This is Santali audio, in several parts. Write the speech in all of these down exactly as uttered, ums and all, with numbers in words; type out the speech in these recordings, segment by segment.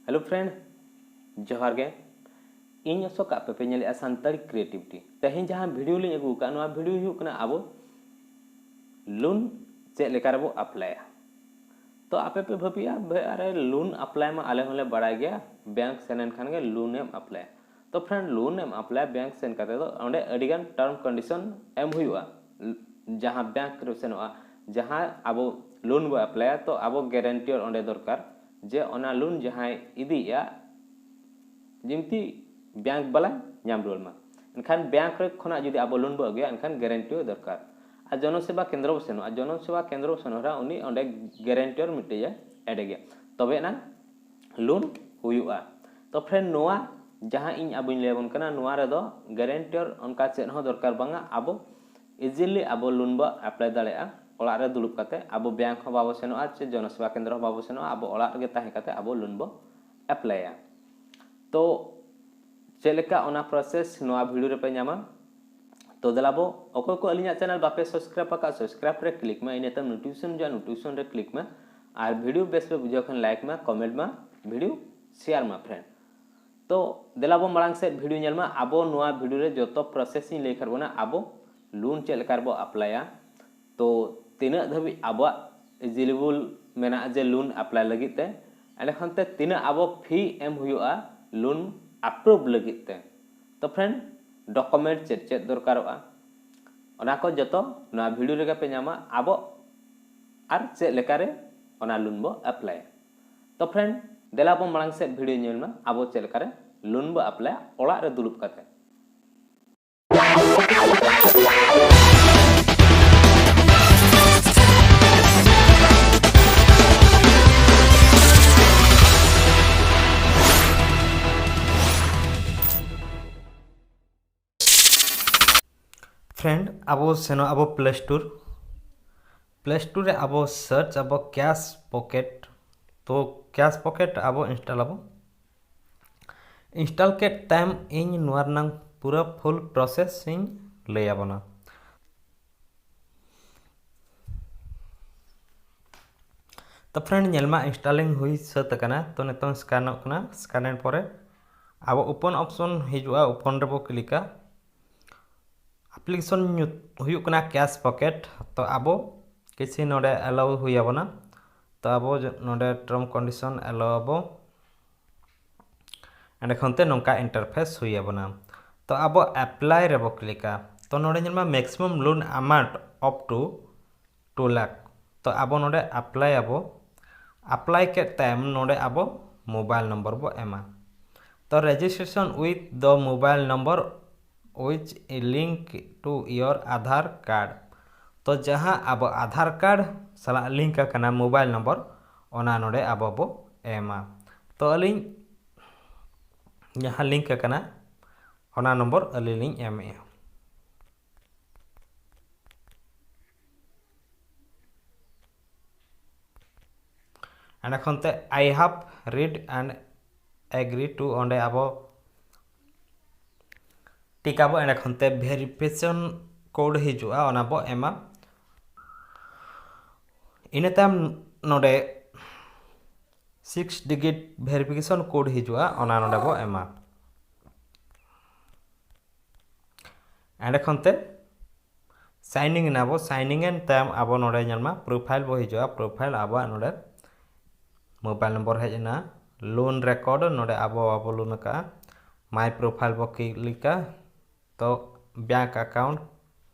Hello friend, ᱡᱚᱦᱟᱨ ᱜᱮ᱾ ᱤᱧ ᱟᱥᱚᱠ ᱟᱯᱮ ᱯᱮ ᱧᱮᱞᱮᱫᱼᱟ ᱥᱟᱱᱛᱟᱲᱤ ᱠᱨᱤᱭᱮᱴᱤᱵᱷᱤᱴᱤ᱾ ᱛᱮᱦᱮᱧ ᱡᱟᱦᱟᱸ ᱵᱷᱤᱰᱤᱭᱳ ᱞᱤᱧ ᱟᱹᱜᱩ ᱟᱠᱟᱫ, ᱱᱚᱣᱟ ᱵᱷᱤᱰᱤᱭᱳ ᱦᱩᱭᱩᱜ ᱠᱟᱱᱟ ᱟᱵᱚ ᱞᱳᱱ ᱪᱮᱫ ᱞᱮᱠᱟ ᱨᱮᱵᱚ ᱟᱯᱞᱟᱭᱟ᱾ ᱛᱚ ᱟᱯᱮ ᱯᱮ ᱵᱷᱟᱹᱵᱤᱭᱟ, "ᱵᱷᱟᱹᱭ, ᱟᱨᱮ ᱞᱳᱱ ᱟᱯᱞᱟᱭ ᱢᱟ ᱟᱞᱮ ᱦᱚᱸᱞᱮ ᱵᱟᱲᱟᱭ ᱜᱮᱭᱟ, ᱵᱮᱝᱠ ᱥᱮᱱ ᱮᱱ ᱠᱷᱟᱱ ᱜᱮ ᱞᱳᱱ ᱮᱢ ᱟᱯᱞᱟᱭᱟ᱾" ᱛᱚ ᱯᱷᱨᱮᱱᱰ, ᱞᱳᱱ ᱮᱢ ᱟᱯᱞᱟᱭᱟ ᱵᱮᱝᱠ ᱥᱮᱱ ᱠᱟᱛᱮ ᱫᱚ ᱚᱸᱰᱮ ᱟᱹᱰᱤᱜᱟᱱ ᱴᱟᱨᱢ ᱠᱚᱱᱰᱤᱥᱚᱱ ᱮᱢ ᱦᱩᱭᱩᱜᱼᱟ᱾ ᱡᱟᱦᱟᱸ ᱵᱮᱝᱠ ᱨᱮ ᱥᱮᱱᱚᱜᱼᱟ, ᱡᱟᱦᱟᱸ ᱟᱵᱚ ᱞᱳᱱ ᱵᱚ ᱟᱯᱞᱟᱭᱟ, ᱛᱚ ᱟᱵᱚ ᱜᱮᱨᱮᱱᱴᱤᱭᱚᱨ ᱚᱸᱰᱮ ᱫᱚᱨᱠᱟᱨ, ᱡᱮ ᱚᱱᱟ ᱞᱳᱱ ᱡᱟᱦᱟᱸᱭ ᱤᱫᱤᱭᱮᱜᱼᱟ, ᱡᱮᱢᱛᱤ ᱵᱮᱝᱠ ᱵᱟᱞᱟ ᱧᱟᱢ ᱨᱩᱣᱟᱹᱲ ᱢᱟ᱾ ᱮᱱᱠᱷᱟᱱ ᱵᱮᱝᱠ ᱨᱮ ᱠᱷᱚᱱᱟᱜ ᱡᱩᱫᱤ ᱟᱵᱚ ᱞᱳᱱ ᱵᱚ ᱟᱹᱜᱩᱭᱟ, ᱮᱱᱠᱷᱟᱱ ᱜᱮᱨᱮᱱᱴᱤᱭᱚᱨ ᱫᱚᱨᱠᱟᱨ᱾ ᱟᱨ ᱡᱚᱱᱚᱥᱮᱵᱟ ᱠᱮᱱᱫᱨᱚ ᱵᱚ ᱥᱮᱱᱚᱜᱼᱟ, ᱡᱚᱱᱚᱥᱮᱵᱟ ᱠᱮᱱᱫᱨᱚ ᱵᱚ ᱥᱮᱱᱚᱜ ᱨᱮ ᱩᱱᱤ ᱚᱸᱰᱮ ᱜᱮᱨᱮᱱᱴᱤᱭᱚᱨ ᱢᱤᱫᱴᱮᱡ ᱮ ᱮᱰ ᱜᱮᱭᱟ, ᱛᱚᱵᱮ ᱮᱱᱟᱝ ᱞᱳᱱ ᱦᱩᱭᱩᱜᱼᱟ᱾ ᱛᱚ ᱯᱷᱨᱮᱱᱰ, ᱱᱚᱣᱟ ᱡᱟᱦᱟᱸ ᱤᱧ ᱟᱵᱚᱧ ᱞᱟᱹᱭ ᱟᱵᱚᱱ ᱠᱟᱱᱟ, ᱱᱚᱣᱟ ᱨᱮᱫᱚ ᱜᱮᱨᱮᱱᱴᱤᱭᱚᱨ ᱚᱱᱠᱟ ᱪᱮᱫ ᱦᱚᱸ ᱫᱚᱨᱠᱟᱨ ᱵᱟᱝᱟ᱾ ᱟᱵᱚ ᱤᱡᱤᱞᱤ ᱟᱵᱚ ᱞᱳᱱ ᱵᱚ ᱟᱯᱞᱟᱭ ᱫᱟᱲᱮᱭᱟᱜᱼᱟ ᱚᱲᱟᱜ ᱨᱮ ᱫᱩᱲᱩᱵ ᱠᱟᱛᱮ᱾ ᱟᱵᱚ ᱵᱮᱝᱠ ᱦᱚᱸ ᱵᱟᱵᱚ ᱥᱮᱱᱚᱜᱼᱟ, ᱪᱮ ᱡᱚᱱᱚᱥᱮᱵᱟ ᱠᱮᱱᱫᱨᱚ ᱦᱚᱸ ᱵᱟᱵᱚ ᱥᱮᱱᱚᱜᱼᱟ, ᱟᱵᱚ ᱚᱲᱟᱜ ᱨᱮᱜᱮ ᱛᱟᱦᱮᱸ ᱠᱟᱛᱮ ᱟᱵᱚ ᱞᱳᱱ ᱵᱚ ᱟᱯᱞᱟᱭᱟ᱾ ᱛᱚ ᱪᱮᱫ ᱞᱮᱠᱟ ᱚᱱᱟ ᱯᱨᱚᱥᱮᱥ ᱱᱚᱣᱟ ᱵᱷᱤᱰᱤᱭᱳ ᱨᱮᱯᱮ ᱧᱟᱢᱟ᱾ ᱛᱚ ᱫᱮᱞᱟ ᱵᱚ, ᱚᱠᱚᱭ ᱠᱚ ᱟᱹᱞᱤᱧᱟᱜ ᱪᱮᱱᱮᱞ ᱵᱟᱯᱮ ᱥᱟᱵᱥᱠᱨᱟᱭᱤᱵ ᱟᱠᱟᱫ, ᱥᱟᱵᱥᱠᱨᱟᱭᱤᱵ ᱨᱮ ᱠᱞᱤᱠ ᱢᱮ, ᱤᱱᱟᱹ ᱛᱟᱭᱚᱢ ᱱᱳᱴᱤᱯᱷᱤᱠᱮᱥᱚᱱ ᱦᱤᱡᱩᱜᱼᱟ, ᱱᱳᱴᱤᱯᱷᱤᱠᱮᱥᱚᱱ ᱨᱮ ᱠᱞᱤᱠ ᱢᱮ᱾ ᱟᱨ ᱵᱷᱤᱰᱤᱭᱳ ᱵᱮᱥ ᱯᱮ ᱵᱩᱡᱷᱟᱹᱣ ᱠᱷᱟᱱ ᱞᱟᱭᱤᱠ ᱢᱮ, ᱠᱚᱢᱮᱱᱴ ᱢᱟ, ᱵᱷᱤᱰᱤᱭᱳ ᱥᱮᱭᱟᱨ ᱢᱟ ᱯᱷᱨᱮᱱᱰ᱾ ᱛᱚ ᱫᱮᱞᱟ ᱵᱚ ᱢᱟᱲᱟᱝ ᱥᱮᱫ ᱵᱷᱤᱰᱤᱭᱳ ᱧᱮᱞ ᱢᱟ᱾ ᱟᱵᱚ ᱱᱚᱣᱟ ᱵᱷᱤᱰᱤᱭᱳ ᱨᱮ ᱡᱚᱛᱚ ᱯᱨᱚᱥᱮᱥ ᱤᱧ ᱞᱟᱹᱭ ᱠᱷᱟᱱ ᱵᱚᱱᱟ, ᱟᱵᱚ ᱞᱳᱱ ᱪᱮᱫ ᱞᱮᱠᱟ ᱨᱮᱵᱚ ᱟᱯᱞᱟᱭᱟ, ᱛᱚ ᱛᱤᱱᱟᱹᱜ ᱫᱷᱟᱹᱵᱤᱡ ᱟᱵᱚᱣᱟᱜ ᱮᱞᱤᱡᱤᱵᱚᱞ ᱢᱮᱱᱟᱜᱼᱟ ᱡᱮ ᱞᱳᱱ ᱟᱯᱞᱟᱭ ᱞᱟᱹᱜᱤᱫ ᱛᱮ, ᱮᱸᱰᱮᱠᱷᱟᱱ ᱛᱮ ᱛᱤᱱᱟᱹᱜ ᱟᱵᱚ ᱯᱷᱤ ᱮᱢ ᱦᱩᱭᱩᱜᱼᱟ ᱞᱳᱱ ᱟᱯᱨᱩᱵᱷ ᱞᱟᱹᱜᱤᱫ ᱛᱮ᱾ ᱛᱚ ᱯᱷᱨᱮᱱᱰ, ᱰᱚᱠᱩᱢᱮᱱᱴ ᱪᱮᱫ ᱪᱮᱫ ᱫᱚᱨᱠᱟᱨᱚᱜᱼᱟ, ᱚᱱᱟ ᱠᱚ ᱡᱚᱛᱚ ᱱᱚᱣᱟ ᱵᱷᱤᱰᱤᱭᱳ ᱨᱮᱜᱮ ᱯᱮ ᱧᱟᱢᱟ᱾ ᱟᱵᱚ ᱟᱨ ᱪᱮᱫ ᱞᱮᱠᱟᱨᱮ ᱚᱱᱟ ᱞᱳᱱ ᱵᱚ ᱟᱯᱞᱟᱭᱟ᱾ ᱛᱚ ᱯᱷᱨᱮᱱᱰ, ᱫᱮᱞᱟ ᱵᱚ ᱢᱟᱲᱟᱝ ᱥᱮᱫ ᱵᱷᱤᱰᱤᱭᱳ ᱧᱮᱞ ᱢᱟ, ᱟᱵᱚ ᱪᱮᱫ ᱞᱮᱠᱟᱨᱮ ᱞᱳᱱ ᱵᱚ ᱟᱯᱞᱟᱭᱟ ᱚᱲᱟᱜ ᱨᱮ ᱫᱩᱲᱩᱵ ᱠᱟᱛᱮ᱾ ᱯᱷᱨᱮᱱᱰ, ᱟᱵᱚ ᱥᱮᱱᱚᱜ ᱟᱵᱚ ᱯᱞᱮ ᱥᱴᱳᱨ᱾ ᱯᱞᱮ ᱥᱴᱳᱨ ᱨᱮ ᱟᱵᱚ ᱥᱟᱨᱪ ᱟᱵᱚ ᱠᱮᱥ ᱯᱚᱠᱮᱴ᱾ ᱛᱚ ᱠᱮᱥ ᱯᱚᱠᱮᱴ ᱟᱵᱚ ᱤᱱᱥᱴᱚᱞ ᱟᱵᱚ᱾ ᱤᱱᱥᱴᱚᱞ ᱠᱮᱫ ᱛᱟᱭᱚᱢ ᱤᱧ ᱱᱚᱣᱟ ᱨᱮᱱᱟᱝ ᱯᱩᱨᱟᱹ ᱯᱷᱩᱞ ᱯᱨᱚᱥᱮᱥ ᱤᱧ ᱞᱟᱹᱭ ᱟᱵᱚᱱᱟ᱾ ᱛᱚ friend, ᱧᱮᱞ ᱢᱟ installing ᱦᱩᱭ ᱥᱟᱹᱛ ᱟᱠᱟᱱᱟ᱾ ᱛᱚ ᱱᱤᱛᱚᱝ scanᱚᱜ ᱠᱟᱱᱟ᱾ Scanᱮᱱ ᱯᱚᱨᱮ ᱟᱵᱚ open option ᱦᱤᱡᱩᱜᱼᱟ, open ᱨᱮᱵᱚ ᱠᱞᱤᱠᱟ᱾ Application ᱧᱩᱛ ᱦᱩᱭᱩᱜ ᱠᱟᱱᱟ Cash Pocket᱾ ᱛᱚ ᱟᱵᱚ ᱠᱤᱪᱷᱤ ᱱᱚᱰᱮ allow ᱦᱩᱭ ᱟᱵᱚᱱᱟ᱾ ᱛᱚ ᱟᱵᱚ ᱡᱚ- ᱱᱚᱰᱮ term condition allow ᱟᱵᱚ᱾ ᱮᱸᱰᱮ ᱠᱷᱚᱱ ᱛᱮ ᱱᱚᱝᱠᱟ interface ᱦᱩᱭ ᱟᱵᱚᱱᱟ᱾ ᱛᱚ ᱟᱵᱚ apply ᱨᱮᱵᱚ ᱠᱞᱤᱠᱟ᱾ ᱛᱚ ᱱᱚᱰᱮ ᱧᱮᱞ ᱢᱟ maximum loan amount up to two lakh᱾ ᱛᱚ ᱟᱵᱚ ᱱᱚᱰᱮ apply ᱟᱵᱚ᱾ Apply ᱠᱮᱫ ᱛᱟᱭᱚᱢ ᱱᱚᱰᱮ ᱟᱵᱚ mobile number ᱵᱚ ᱮᱢᱟ᱾ ᱛᱚ registration with the mobile number which link to your Aadhaar card᱾ ᱛᱚ ᱡᱟᱦᱟᱸ ᱟᱵᱚ ᱟᱫᱷᱟᱨ ᱠᱟᱨᱰ ᱥᱟᱞᱟᱜ link ᱟᱠᱟᱱᱟ mobile number, ᱚᱱᱟ ᱱᱚᱰᱮ ᱟᱵᱚ ᱵᱚ ᱮᱢᱟ᱾ ᱛᱚ ᱟᱹᱞᱤᱧ ᱡᱟᱦᱟᱸ link ᱟᱠᱟᱱᱟ, ᱚᱱᱟ ᱱᱚᱢᱵᱚᱨ ᱟᱹᱞᱤᱧ ᱞᱤᱧ ᱮᱢᱮᱜᱼᱟ᱾ ᱮᱸᱰᱮ ᱠᱷᱚᱱ ᱛᱮ I have read and agree to, ᱚᱸᱰᱮ ᱟᱵᱚ ᱴᱤᱠ ᱟᱵᱚ᱾ ᱮᱸᱰᱮ ᱠᱷᱚᱱ ᱛᱮ verification code ᱦᱤᱡᱩᱜᱼᱟ, ᱚᱱᱟ ᱵᱚ ᱮᱢᱟ᱾ ᱤᱱᱟᱹ ᱛᱟᱭᱚᱢ ᱱᱚᱰᱮ six digit verification code ᱦᱤᱡᱩᱜᱼᱟ, ᱚᱱᱟ ᱱᱚᱰᱮ ᱵᱚ ᱮᱢᱟ᱾ ᱮᱸᱰᱮ ᱠᱷᱚᱱ ᱛᱮ signing ᱮᱱᱟ ᱵᱚ᱾ Signing ᱮᱱ ᱛᱟᱭᱚᱢ ᱟᱵᱚ ᱱᱚᱰᱮ ᱧᱮᱞ ᱢᱟ profile ᱵᱚ ᱦᱤᱡᱩᱜᱼᱟ᱾ Profile ᱟᱵᱚᱣᱟᱜ ᱱᱚᱰᱮ mobile number ᱦᱮᱡ ᱮᱱᱟ᱾ Loan record ᱱᱚᱰᱮ ᱟᱵᱚ ᱵᱟᱵᱚ loan ᱟᱠᱟᱫᱼᱟ᱾ My profile ᱵᱚ ᱠᱞᱤᱠᱟ᱾ ᱛᱚ bank account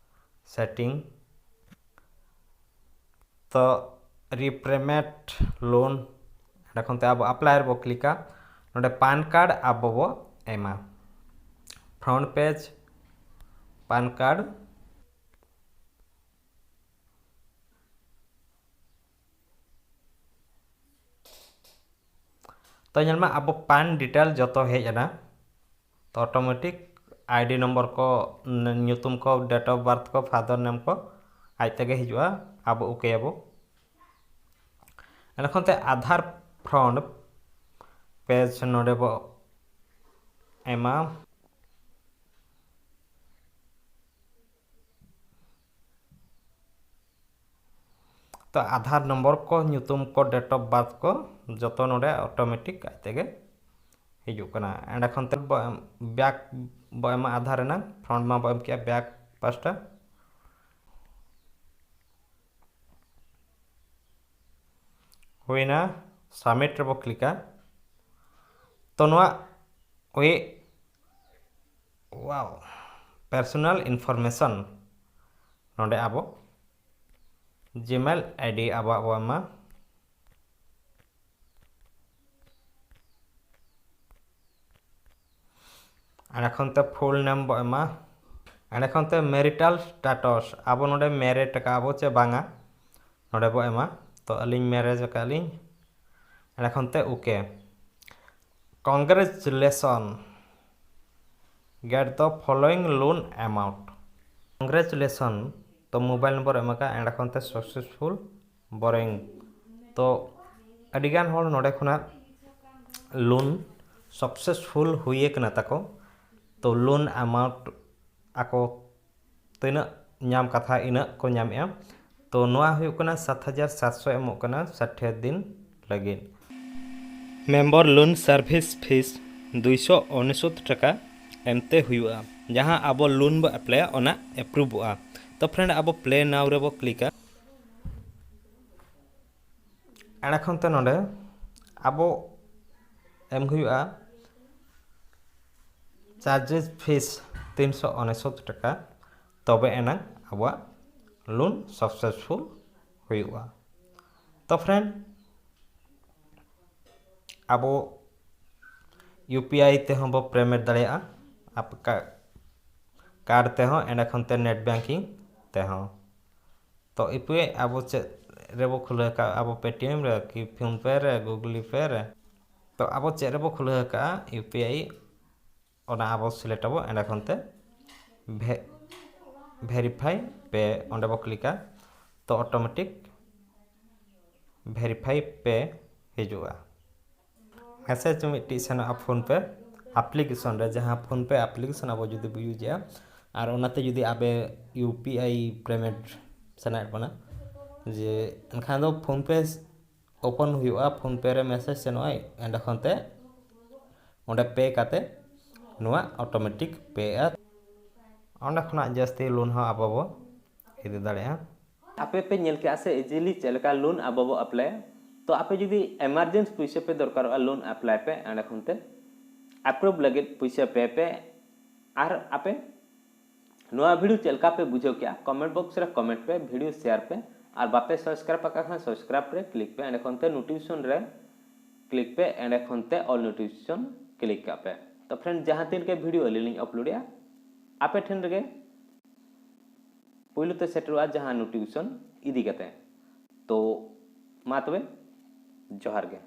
setting, ᱛᱚ repayment loan, ᱚᱸᱰᱮ ᱠᱷᱚᱱ ᱛᱮ ᱟᱵᱚ apply ᱨᱮᱵᱚ ᱠᱞᱤᱠᱟ᱾ ᱱᱚᱰᱮ PAN card ᱟᱵᱚ ᱵᱚ ᱮᱢᱟ᱾ Front page PAN card᱾ ᱛᱚ ᱧᱮᱞ ᱢᱟ ᱟᱵᱚ PAN detail ᱡᱚᱛᱚ ᱦᱮᱡ ᱮᱱᱟ᱾ ᱛᱚ automatic ID ᱱᱚᱢᱵᱚᱨ ᱠᱚ, ᱧᱩᱛᱩᱢ ᱠᱚ, date of birth ᱠᱚ, father name ᱠᱚ ᱟᱡ ᱛᱮᱜᱮ ᱦᱤᱡᱩᱜᱼᱟ᱾ ᱟᱵᱚ OK ᱟᱵᱚ᱾ ᱮᱸᱰᱮ ᱠᱷᱚᱱ ᱛᱮ ᱟᱫᱷᱟᱨ front page ᱱᱚᱰᱮ ᱵᱚ ᱮᱢᱟ᱾ ᱛᱚ ᱟᱫᱷᱟᱨ ᱱᱚᱢᱵᱚᱨ ᱠᱚ, ᱧᱩᱛᱩᱢ ᱠᱚ, date of birth ᱠᱚ ᱡᱚᱛᱚ ᱱᱚᱰᱮ automatic ᱟᱡ ᱛᱮᱜᱮ ᱦᱤᱡᱩᱜ ᱠᱟᱱᱟ᱾ ᱮᱸᱰᱮ ᱠᱷᱚᱱ ᱛᱮ ᱵᱚ ᱮᱢ, back ᱵᱚ ᱮᱢᱟ ᱟᱫᱷᱟᱨ ᱨᱮᱱᱟᱜ, front ᱢᱟ ᱵᱚ ᱮᱢ ᱠᱮᱜᱼᱟ, back ᱯᱟᱥᱴᱟ ᱦᱩᱭᱱᱟ᱾ Submit ᱨᱮᱵᱚ ᱠᱞᱤᱠᱟ᱾ ᱛᱚ ᱱᱚᱣᱟ ᱳᱭ wow, personal information, ᱱᱚᱰᱮ ᱟᱵᱚ Gmail ID ᱟᱵᱚᱣᱟᱜ ᱵᱚ ᱮᱢᱟ᱾ ᱮᱸᱰᱮ ᱠᱷᱚᱱ ᱛᱮ full name ᱵᱚ ᱮᱢᱟ᱾ ᱮᱸᱰᱮ ᱠᱷᱚᱱ ᱛᱮ marital status, ᱟᱵᱚ ᱱᱚᱰᱮ married ᱟᱠᱟᱫ ᱟᱵᱚ ᱪᱮ ᱵᱟᱝᱟ, ᱱᱚᱰᱮ ᱵᱚ ᱮᱢᱟ᱾ ᱛᱚ ᱟᱹᱞᱤᱧ marriage ᱟᱠᱟᱫ ᱞᱤᱧ᱾ ᱮᱸᱰᱮ ᱠᱷᱚᱱ ᱛᱮ OK᱾ Congratulation, get the following loan amount. Congratulation, ᱛᱚ mobile number ᱮᱢ ᱟᱠᱟᱫ, ᱮᱸᱰᱮ ᱠᱷᱚᱱ ᱛᱮ successful borrowing᱾ ᱛᱚ ᱟᱹᱰᱤᱜᱟᱱ ᱦᱚᱲ ᱱᱚᱰᱮ ᱠᱷᱚᱱᱟᱜ loan successful ᱦᱩᱭ ᱟᱠᱟᱱᱟ ᱛᱟᱠᱚ᱾ ᱛᱚ loan amount ᱟᱠᱚ ᱛᱤᱱᱟᱹᱜ ᱧᱟᱢ ᱠᱟᱛᱷᱟ, ᱤᱱᱟᱹᱜ ᱠᱚ ᱧᱟᱢᱮᱜᱼᱟ᱾ ᱛᱚ ᱱᱚᱣᱟ ᱦᱩᱭᱩᱜ ᱠᱟᱱᱟ ᱥᱟᱛ ᱦᱟᱡᱟᱨ ᱥᱟᱛᱥᱚ ᱮᱢᱚᱜ ᱠᱟᱱᱟ ᱥᱟᱴᱷᱮ ᱫᱤᱱ ᱞᱟᱹᱜᱤᱫ᱾ Member loan service fees ᱫᱩᱭᱥᱚ ᱩᱱᱤᱥᱚᱛ ᱴᱟᱠᱟ ᱮᱢᱛᱮ ᱦᱩᱭᱩᱜᱼᱟ᱾ ᱡᱟᱦᱟᱸ ᱟᱵᱚ loan ᱵᱚ ᱮᱯᱞᱟᱭᱟ, ᱚᱱᱟ ᱮᱯᱨᱩᱵᱷᱚᱜᱼᱟ᱾ ᱛᱚ friend, ᱟᱵᱚ play now ᱨᱮᱵᱚ ᱠᱞᱤᱠᱟ᱾ ᱮᱸᱰᱮ ᱠᱷᱚᱱ ᱛᱮ ᱱᱚᱰᱮ ᱟᱵᱚ ᱮᱢ ᱦᱩᱭᱩᱜᱼᱟ charges fees ᱛᱤᱱᱥᱚ ᱩᱱᱤᱥᱚᱛ ᱴᱟᱠᱟ, ᱛᱚᱵᱮ ᱮᱱᱟᱝ ᱟᱵᱚᱣᱟᱜ loan successful ᱦᱩᱭᱩᱜᱼᱟ᱾ ᱛᱚ friend, ᱟᱵᱚ UPI ᱛᱮᱦᱚᱸ ᱵᱚ payment ᱫᱟᱲᱮᱭᱟᱜᱼᱟ, ᱟᱯ-, ᱠᱟ-, card ᱛᱮᱦᱚᱸ, ᱮᱸᱰᱮ ᱠᱷᱚᱱ ᱛᱮ net banking ᱛᱮᱦᱚᱸ᱾ ᱛᱚ UPI ᱟᱵᱚ ᱪᱮᱫ ᱨᱮᱵᱚ ᱠᱷᱩᱞᱟᱹᱣ ᱠᱟᱜᱼᱟ? ᱟᱵᱚ Paytm ᱨᱮ ᱠᱤ PhonePe ᱨᱮ, Google Pay ᱨᱮ? ᱛᱚ ᱟᱵᱚ ᱪᱮᱫ ᱨᱮᱵᱚ ᱠᱷᱩᱞᱟᱹᱣ ᱠᱟᱜᱼᱟ UPI, ᱚᱱᱟ ᱟᱵᱚ select ᱟᱵᱚ᱾ ᱮᱸᱰᱮ ᱠᱷᱚᱱ ᱛᱮ ᱵᱷᱮ-, verify pay, ᱚᱸᱰᱮ ᱵᱚ ᱠᱞᱤᱠᱟ᱾ ᱛᱚ automatic verify pay ᱦᱤᱡᱩᱜᱼᱟ᱾ message ᱢᱤᱫᱴᱤᱡ ᱥᱮᱱᱚᱜᱼᱟ PhonePe application ᱨᱮ, ᱡᱟᱦᱟᱸ PhonePe application ᱟᱵᱚ ᱡᱩᱫᱤ ᱵᱚ ᱤᱭᱩᱡᱮᱜᱼᱟ ᱟᱨ ᱚᱱᱟᱛᱮ ᱡᱩᱫᱤ ᱟᱵᱮ UPI payment ᱥᱟᱱᱟᱭᱮᱫ ᱵᱚᱱᱟ, ᱡᱮ ᱮᱱᱠᱷᱟᱱ ᱫᱚ PhonePe open ᱦᱩᱭᱩᱜᱼᱟ, PhonePe ᱨᱮ message ᱥᱮᱱᱚᱜᱼᱟ, ᱮᱸᱰᱮ ᱠᱷᱚᱱ ᱛᱮ ᱚᱸᱰᱮ pay ᱠᱟᱛᱮ ᱱᱚᱣᱟ automatic ᱯᱮᱜᱼᱟ᱾ ᱚᱸᱰᱮ ᱠᱷᱚᱱᱟᱜ ᱡᱟᱹᱥᱛᱤ loan ᱦᱚᱸ ᱟᱵᱚ ᱵᱚ ᱤᱫᱤ ᱫᱟᱲᱮᱭᱟᱜᱼᱟ᱾ ᱟᱯᱮ ᱯᱮ ᱧᱮᱞ ᱠᱮᱜᱼᱟ ᱥᱮ easily ᱪᱮᱫ ᱞᱮᱠᱟ loan ᱟᱵᱚ ᱵᱚ ᱟᱯᱞᱟᱭᱟ᱾ ᱛᱚ ᱟᱯᱮ ᱡᱩᱫᱤ emergency ᱯᱩᱭᱥᱟᱹ ᱯᱮ ᱫᱚᱨᱠᱟᱨᱚᱜᱼᱟ loan apply ᱯᱮ, ᱮᱸᱰᱮ ᱠᱷᱚᱱ ᱛᱮ approve ᱞᱟᱹᱜᱤᱫ ᱯᱩᱭᱥᱟᱹ pay ᱯᱮ᱾ ᱟᱨ ᱟᱯᱮ ᱱᱚᱣᱟ video ᱪᱮᱫ ᱞᱮᱠᱟ ᱯᱮ ᱵᱩᱡᱷᱟᱹᱣ ᱠᱮᱜᱼᱟ comment box ᱨᱮ comment ᱯᱮ, video share ᱯᱮ, ᱟᱨ ᱵᱟᱯᱮ subscribe ᱟᱠᱟᱫ ᱠᱷᱟᱱ subscribe ᱨᱮ click ᱯᱮ, ᱮᱸᱰᱮ ᱠᱷᱚᱱ ᱛᱮ notification ᱨᱮ click ᱯᱮ, ᱮᱸᱰᱮ ᱠᱷᱚᱱ ᱛᱮ all notification click ᱠᱟᱜ ᱯᱮ᱾ ᱛᱚ friend, ᱡᱟᱦᱟᱸ ᱛᱤᱱ ᱨᱮᱜᱮ video ᱟᱹᱞᱤᱧ ᱞᱤᱧ uploadᱮᱜᱼᱟ ᱟᱯᱮ ᱴᱷᱮᱱ ᱨᱮᱜᱮ ᱯᱩᱭᱞᱩ ᱛᱮ ᱥᱮᱴᱮᱨᱚᱜᱼᱟ ᱡᱟᱦᱟᱸ notification ᱤᱫᱤ ᱠᱟᱛᱮ᱾ ᱛᱚ ᱢᱟ ᱛᱚᱵᱮ ᱡᱚᱦᱟᱨ ᱜᱮ᱾